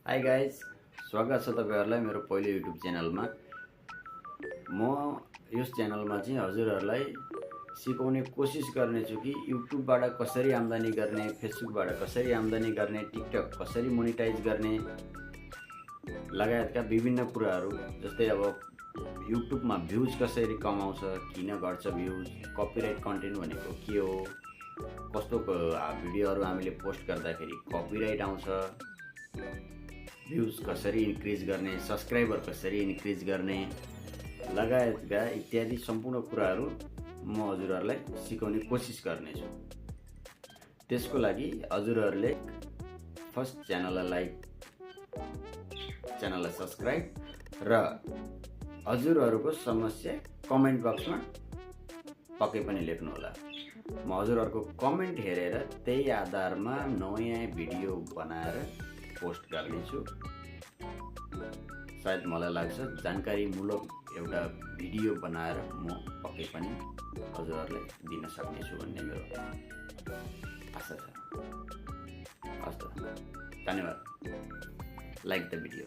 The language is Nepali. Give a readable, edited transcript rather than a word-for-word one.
हाई गाइज, स्वागत छ तपाईहरुलाई मेरो पहिलो युट्युब च्यानलमा। म यस च्यानलमा चाहिँ हजुरहरुलाई सिकाउने कोसिस गर्नेछु कि युट्युबबाट कसरी आम्दानी गर्ने, फेसबुकबाट कसरी आम्दानी गर्ने, टिकटक कसरी मोनेटाइज गर्ने लगायतका विभिन्न कुराहरू। जस्तै अब युट्युबमा भ्युज कसरी कमाउँछ, किन घट्छ भ्युज, कपिराइट कन्टेन्ट भनेको के हो, कस्तो भिडियोहरू हामीले पोस्ट गर्दाखेरि कपिराइट आउँछ, भ्युज कसरी इन्क्रिज गर्ने, सब्सक्राइबर कसरी इन्क्रिज गर्ने लगायतका इत्यादि सम्पूर्ण कुराहरू म हजुरहरुलाई सिकाउने कोसिस गर्नेछु। त्यसको लागि हजुरहरुले फर्स्ट च्यानललाई लाइक, च्यानललाई सब्सक्राइब र हजुरहरुको समस्या कमेन्ट बक्समा पक्कै पनि लेख्नु होला। म हजुरहरुको कमेन्ट हेरेर त्यही आधारमा नयाँ भिडियो बनाएर पोस्ट गर्नेछु। सायद मलाई लाग्छ जानकारीमूलक एउटा भिडियो बनाएर म पक्कै पनि हजुरहरुलाई दिन सक्नेछु भन्ने मेरो आशा छ। हस् त, धन्यवाद। Like the video.